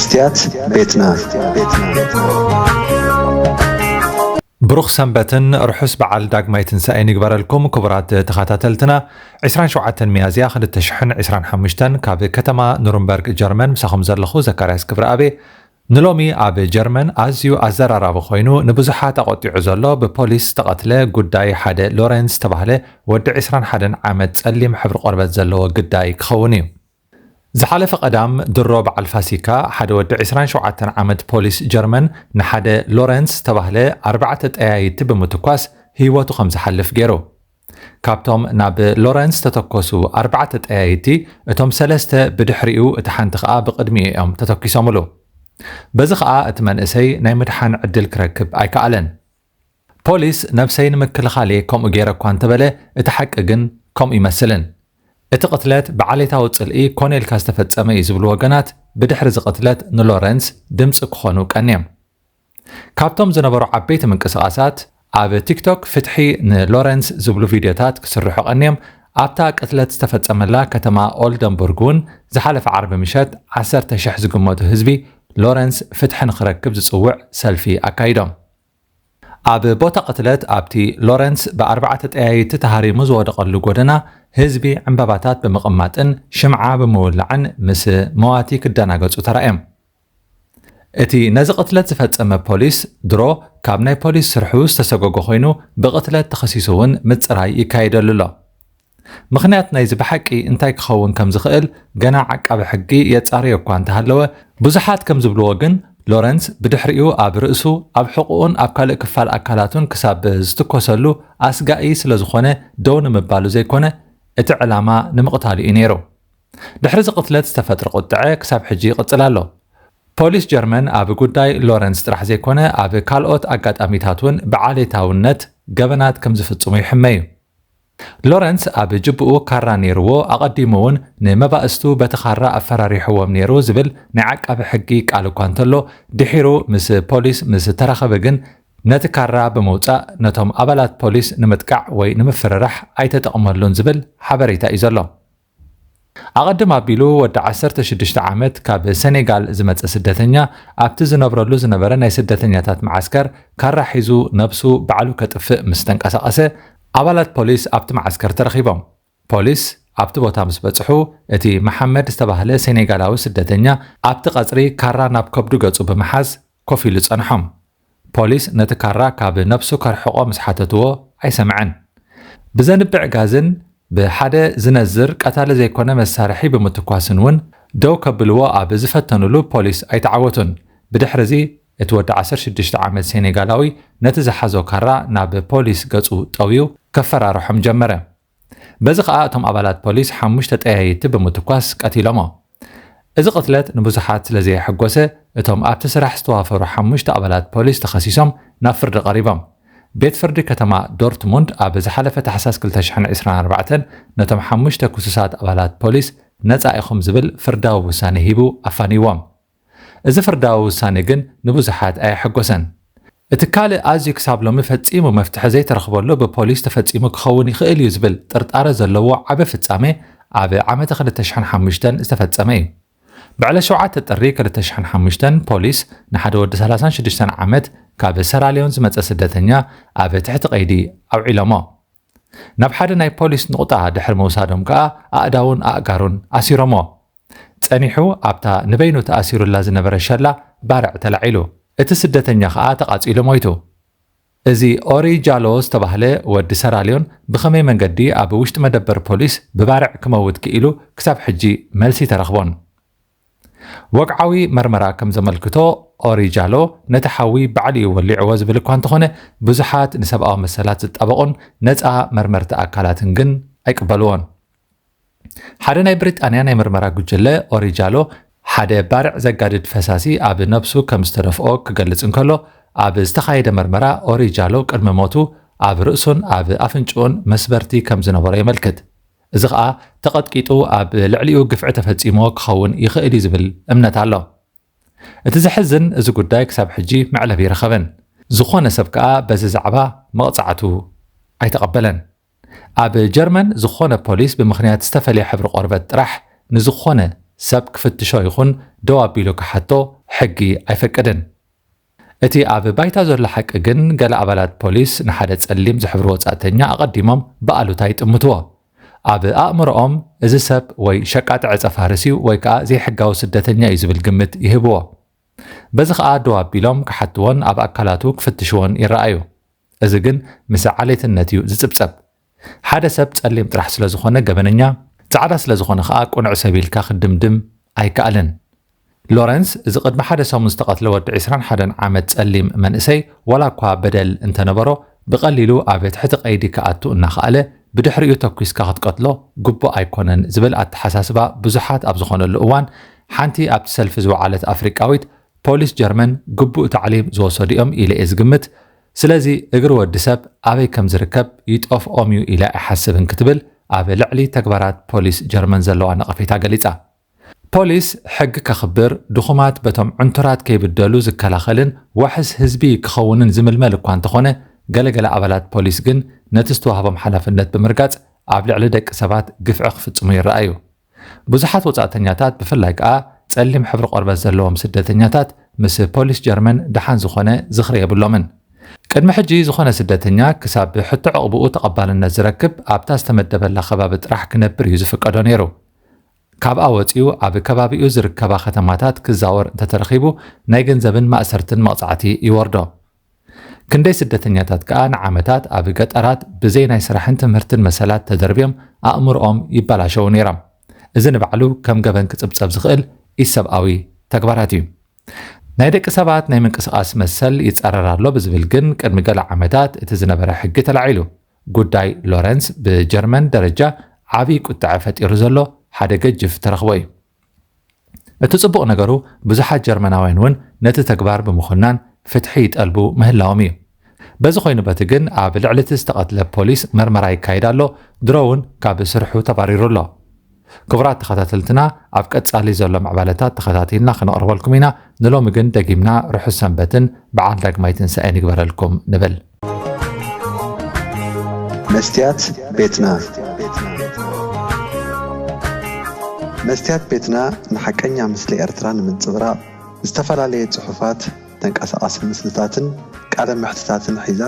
ስትያት ቤትና። ብሩኽ ሰንበትን ርሑስ በዓል ዳግማይ ትንሳኤን ይግበረልኩም ክቡራት ተኸታተልትና። ዕስራን ሸውዓተን ሚያዝያ ክልተ ሽሕን ዕስራን ሓሙሽተን ካብ ከተማ ኑርንበርግ ጀርመን ምሳኹም ዘለኹ ዘካርያስ ክብረኣቤ። ንሎሚ ኣብ ጀርመን ኣዝዩ ኣዘራራቢ ኮይኑ ንብዙሓት ኣቖጢዑ ዘሎ ብፖሊስ ዝተቐትለ ጉዳይ ሓደ ሎረንስ ዝተባህለ ወዲ ዕስራን ሓደን ዓመት ጸሊም ሕብሪ ቆርበት ዘለዎ ግዳይ ክኸውን እዩ። ዝሓለፈ ቀዳም ድሮ በዓል ፋሲካ ሓደ ወዲ ዕስራን ሸውዓተን ዓመት ፖሊስ ጀርመን ንሓደ ሎረንስ ዝተባህለ ኣርባዕተ ጠያይቲ ብምትኳስ ህይወቱ ከም ዝሓልፍ ገይሩ። ካብቶም ናብ ሎረንስ ዝተተኮሱ ኣርባዕተ ጠያይቲ እቶም ሰለስተ ብድሕሪኡ እቲ ሓንቲ ከኣ ብቕድሚኡ እዮም ተተኪሶምሉ። በዚ ከኣ እቲ መንእሰይ ናይ ምድሓን ዕድል ክረክብ ኣይከኣለን። ፖሊስ ነብሰይ ንምክልኻል እየ ከምኡ ገይረ እኳ እንተበለ እቲ ሓቂ ግን ከምኡ ይመስልን። እቲ ቅትለት ብዓሌታዊ ጽልኢ ኮነ ኢልካ ዝተፈጸመ እዩ ዝብሉ ወገናት ብድሕሪ እዚ ቅትለት ንሎረንስ ድምጺ ክኾኑ ቀንዮም። ካብቶም ዝነበሩ ዓበይቲ ምንቅስቓሳት ኣብ ቲክቶክ ፍትሒ ንሎረንስ ዝብሉ ቪድዮታት ክስርሑ ቀንዮም ኣብታ ቅትለት ዝተፈጸመላ ከተማ ኦልደንቡርግ እውን ዝሓለፈ ዓርቢ ምሸት ዓሰርተ ሽሕ ዝግመቱ ህዝቢ ሎረንስ ፍትሒ ንክረክብ ዝጽውዕ ሰልፊ ኣካይዶም። ኣብ ቦታ ቅትለት ኣብቲ ሎረንስ ብኣርባዕተ ጠያይቲ ተሃሪሙ ዝወደቐሉ ጎደና ህዝቢ ዕምባባታት ብምቕማጥን ሽምዓ ብምውላዕን ምስ መዋቲ ክደናገጹ ተራእዮም። እቲ ነዚ ቅትለት ዝፈጸመ ፖሊስ ድሮ ካብ ናይ ፖሊስ ስርሑ ዝተሰጎጎ ኮይኑ ብቅትለት ተኸሲሱ እውን ምጽራይ ይካየደሉ ኣሎ። ምኽንያት ናይዚ ብሓቂ እንታይ ክኸውን ከም ዝኽእል ገና ዓቃቢ ሕጊ የጻርዮ እኳ እንተሃለወ፣ ብዙሓት ከም ዝብልዎ ግን ሎረንስ ብድሕሪኡ ኣብ ርእሱ፣ ኣብ ሕቑኡን ኣብ ካልእ ክፋል ኣካላቱን ክሳብ ዝትኮሰሉ ኣስጋኢ ስለ ዝኾነ ደው ንምባሉ ዘይኮነ እቲ ዕላማ ንምቕታሉ እዩ ነይሩ። ድሕሪ እዚ ቅትለት ዝተፈጥረ ቁጥዐ ክሳብ ሕጂ ይቕጽል ኣሎ። ፖሊስ ጀርመን ኣብ ጉዳይ ሎረንስ ጥራሕ ዘይኮነ ኣብ ካልኦት ኣጋጣሚታት እውን ብዓሌታውነት ገበናት ከም ዝፍጽሙ ይሕመ እዩ። ሎረንስ ኣብ ጅብኡ ካራ ነይርዎ፣ ኣቐዲሙ እውን ንመባእስቱ በቲ ካራ ኣፈራሪሕዎም ነይሩ ዝብል ናይ ዓቃቢ ሕጊ ቃል እኳ እንተሎ ድሒሩ ምስ ፖሊስ ምስ ተራኸበ ግን ነቲ ካራ ብምውጻእ ነቶም ኣባላት ፖሊስ ንምጥቃዕ ወይ ንምፍርራሕ ኣይተጠቕመሉን ዝብል ሓበሬታ እዩ ዘሎ። ኣቐድም ኣቢሉ ወዲ ዓሰርተ ሽዱሽተ ዓመት ካብ ሰኔጋል ዝመጸ ስደተኛ ኣብቲ ዝነብረሉ ዝነበረ ናይ ስደተኛታት መዓስከር ካራ ሒዙ ነብሱ ባዕሉ ከጥፍእ ምስ ተንቀሳቐሰ ኣባላት ፖሊስ ኣብቲ መዓስከር ተረኺቦም። ፖሊስ ኣብቲ ቦታ ምስ በጽሑ እቲ መሓመድ ዝተባህለ ሴኔጋላዊ ስደተኛ ኣብቲ ቀጽሪ ካራ ናብ ከብዱ ገጹ ብምሓዝ ኮፍ ኢሉ ጸንሖም። ፖሊስ ነቲ ካራ ካብ ነብሱ ከርሕቖ ምስ ሓተትዎ ኣይሰምዐን። ብዘንብዕ ጋዝን ብሓደ ዝነዝር ቀታሊ ዘይኮነ መሳርሒ ብምትኳስን እውን ደው ከብልዎ ኣብ ዝፈተኑሉ ፖሊስ ኣይተዓወቱን። ብድሕሪ እዚ እቲ ወዲ ዓሰርተ ሽዱሽተ ዓመት ሴኔጋላዊ ነቲ ዝሓዞ ካራ ናብ ፖሊስ ገጹ ጠውዩ ከፈራርሖም ጀመረ። በዚ ከኣ እቶም ኣባላት ፖሊስ ሓሙሽተ ጠያይቲ ብምትኳስ ቀቲሎሞ። እዚ ቅትለት ንብዙሓት ስለ ዘየሐጎሰ እቶም ኣብቲ ስራሕ ዝተዋፈሩ ሓሙሽተ ኣባላት ፖሊስ ተኸሲሶም ናብ ፍርዲ ቀሪቦም። ቤት ፍርዲ ከተማ ዶርትሙንድ ኣብ ዝሓለፈ ታሕሳስ ክልተ ሽሕን ዕስራን ኣርባዕተን ነቶም ሓሙሽተ ክሱሳት ኣባላት ፖሊስ ነጻ ኢኹም ዝብል ፍርዳዊ ውሳኔ ሂቡ ኣፋንይዎም። እዚ ፍርዳዊ ውሳኔ ግን ንብዙሓት ኣየሐጎሰን። እቲ ካልእ ኣዝዩ ክሳብ ሎሚ ፈጺሙ መፍትሒ ዘይተረኽበሉ ብፖሊስ ተፈጺሙ ክኸውን ይኽእል እዩ ዝብል ጥርጣረ ዘለዎ ዓቢ ፍጻሜ ኣብ ዓመተ ክልተ ሽሕን ሓሙሽተን ዝተፈጸመ እዩ። ብዕለት ሸውዓተ ጥሪ ክልተ ሽሕን ሓሙሽተን ፖሊስ ንሓደ ወዲ ሰላሳን ሽዱሽተን ዓመት ካብ ሰራልዮን ዝመጸ ስደተኛ ኣብ ትሕቲ ቀይዲ ኣውዒሎሞ። ናብ ሓደ ናይ ፖሊስ ንቑጣ ድሕሪ ምውሳዶም ከኣ ኣእዳውን ኣእጋሩን ኣሲሮሞ። ጸኒሑ ኣብታ ንበይኑ ተኣሲሩላ ዝነበረ ሸላ ባርዕ ተላዒሉ። እቲ ስደተኛ ከኣ ተቓጺሉ ሞይቱ። እዚ ኦሪ ጃሎ ዝተባህለ ወዲ ሰራልዮን ብኸመይ መንገዲ ኣብ ውሽጢ መደበር ፖሊስ ብባርዕ ክመውት ክኢሉ ክሳብ ሕጂ መልሲ ተረኽቦን። ወግዓዊ መርመራ ከም ዘመልክቶ ኦሪ ጃሎ ነቲ ሓዊ ባዕሉ እዩ ወሊዕዎ ዝብል እኳ እንተኾነ ብዙሓት ንሰብኣዊ መሰላት ዝጣበቑን ነፃ መርመርቲ ኣካላትን ግን ኣይቅበልዎን። ሓደ ናይ ብሪጣንያ ናይ ምርመራ ጉጅለ ኦሪ ጃሎ ሓደ ባርዕ ዘጋድድ ፈሳሲ ኣብ ነብሱ ከም ዝተደፍኦ ክገልጽ እንከሎ ኣብ ዝተኻየደ መርመራ ኦሪ ጃሎ ቅድሚ ሞቱ ኣብ ርእሱን ኣብ ኣፍንጭኡን መስበርቲ ከም ዝነበሮ የመልክት። እዚ ኸኣ ተቐጥቂጡ ኣብ ልዕሊኡ ግፍዒ ተፈጺምዎ ክኸውን ይኽእል እዩ ዝብል እምነት ኣሎ። እቲ ዘሕዝን እዚ ጉዳይ ክሳብ ሕጂ መዕለቢ ይረኸበን። ዝኾነ ሰብ ከኣ በዚ ዛዕባ መቕጻዕቱ ኣይተቐበለን። ኣብ ጀርመን ዝኾነ ፖሊስ ብምኽንያት ዝተፈልየ ሕብሪ ቆርበት ጥራሕ ንዝኾነ ሰብ ክፍትሾ ይኹን ደው ኣቢሉ ክሓቶ ሕጊ ኣይፈቅድን። እቲ ኣብ ባይታ ዘሎ ሓቂ ግን፣ ገለ ኣባላት ፖሊስ ንሓደ ጸሊም ዝሕብሩ ወጻእተኛ ኣቐዲሞም ብኣሉታ ይጥምትዎ። ኣብ ኣእምሮኦም፣ እዚ ሰብ ወይ ሸቃጢ ዕጸ ፋርስ እዩ ወይ ከኣ ዘይሕጋዊ ስደተኛ እዩ ዝብል ግምት ይህብዎ። በዚ ከኣ ደው ኣቢሎም ክሓትዎን ኣብ ኣካላቱ ክፍትሽዎን ይረኣዩ። እዚ ግን ምስ ዓሌትነት እዩ ዝጽብጸብ። ሓደ ሰብ ጸሊም ጥራሕ ስለ ዝኾነ ገበነኛ፣ ጻዕዳ ስለ ዝኾነ ከኣ ቅኑዕ ሰብ ኢልካ ክድምድም ኣይከኣልን። ሎረንስ፣ እዚ ቅድሚ ሓደ ሰሙን ዝተቐትለ ወዲ ዕስራን ሓደን ዓመት ጸሊም መንእሰይ፣ ዋላ እኳ በደል እንተነበሮ፣ ብቐሊሉ ኣብ ትሕቲ ቀይዲ ክኣቱ እናኸኣለ፣ ብድሕሪኡ ተኲስካ ክትቀትሎ ግቡእ ኣይኮነን ዝብል ኣተሓሳስባ ብዙሓት ኣብ ዝኾነሉ እዋን፣ ሓንቲ ኣብቲ ሰልፊ ዝወዓለት ኣፍሪቃዊት፣ ፖሊስ ጀርመን ግቡእ ታዕሊም ዝወሰዱ እዮም ኢለ እየ ዝግምት። ስለዚ እግሪ ወዲ ሰብ ኣበይ ከም ዝርከብ ይጠፍኦም እዩ ኢለ ኣይሓስብን ክትብል ኣብ ልዕሊ ተግባራት ፖሊስ ጀርመን ዘለዋ ነቐፌታ ገሊጻ። ፖሊስ ሕጊ ከኽብር፣ ድኹማት በቶም ዕንቱራት ከይብደሉ ዝከላኸልን ዋሕስ ህዝቢ ክኸውንን ዝምልመል እኳ እንተኾነ፣ ገለገለ ኣባላት ፖሊስ ግን ነቲ ዝተዋህቦም ሓላፍነት ብምርጋጽ ኣብ ልዕሊ ደቂ ሰባት ግፍዒ ክፍጽሙ ይረኣዩ። ብዙሓት ወጻእተኛታት፣ ብፍላይ ከኣ ጸሊም ሕብሪ ቆርበት ዘለዎም ስደተኛታት፣ ምስ ፖሊስ ጀርመን ደሓን ዝኾነ ዝኽሪ የብሎምን። ቅድሚ ሕጂ ዝኾነ ስደተኛ ክሳብ ሕቶ ዕቑብኡ ተቐባልነት ዝረክብ ኣብታ ዝተመደበላ ከባቢ ጥራሕ ክነብር እዩ ዝፍቀዶ ነይሩ። ካብኣ ወጺኡ ኣብ ከባቢኡ ዝርከባ ከተማታት ክዛወር እንተተረኺቡ ናይ ገንዘብን ማእሰርትን መቕጻዕቲ ይወርዶ። ክንደይ ስደተኛታት ከኣ ንዓመታት ኣብ ገጠራት ብዘይ ናይ ስራሕን ትምህርትን መሰላት ተደርብዮም ኣእምሮኦም ይበላሸዉ ነይሮም። እዚ ንባዕሉ ከም ገበን ክጽብጸብ ዝኽእል ኢሰብኣዊ ተግባራት እዩ። ናይ ደቂ ሰባት ናይ ምንቅስቓስ መሰል ይጻረር ኣሎ ብዝብል ግን ቅድሚ ገለ ዓመታት እቲ ዝነበረ ሕጊ ተላዒሉ። ጉዳይ ሎረንስ ብጀርመን ደረጃ ዓቢ ቁጥዐ ፈጢሩ ዘሎ ሓደ ገጅፍ ተረኽቦ እዩ። እቲ ጽቡቕ ነገሩ ብዙሓት ጀርመናውያን እውን ነቲ ተግባር ብምኹናን ፍትሒ ይጠልቡ ምህላዎም እዩ። በዚ ኮይኑ በቲ ግን ኣብ ልዕሊ እቲ ዝተቐትለ ፖሊስ መርመራ ይካየድ ኣሎ፣ ድሮ እውን ካብ ስርሑ ተባሪሩ ኣሎ። ክቡራት ተኸታተልትና፣ ኣብ ቀጻሊ ዘሎ ምዕባለታት ተኸታቲልና ክነቕርበልኩም ኢና። ንሎሚ ግን ደጊምና ርሑስ ሰንበትን በዓል ዳግማይ ትንሳኤን ይግበረልኩም ንብል። መስትያት ቤትና። መስትያት ቤትና ንሓቀኛ ምስሊ ኤርትራ ንምንጽብራቕ ዝተፈላለየ ጽሑፋት፣ ተንቀሳቓሲ ምስልታትን ቃለ መሕትታትን ሒዛ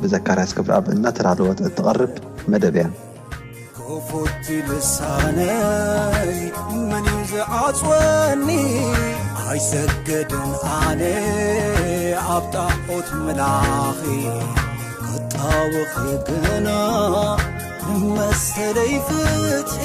ብዘካርያስ ክብረኣብ እናተዳለወት እትቐርብ መደብ እያ። ክፉት ልሳነይ መን እዩ ዝዓጽወኒ? ኣይሰግድን ኣነ ኣብ ጣዖት ምላኺ፣ ክጣወኺ ግና ንመሰለይ ፍትሒ።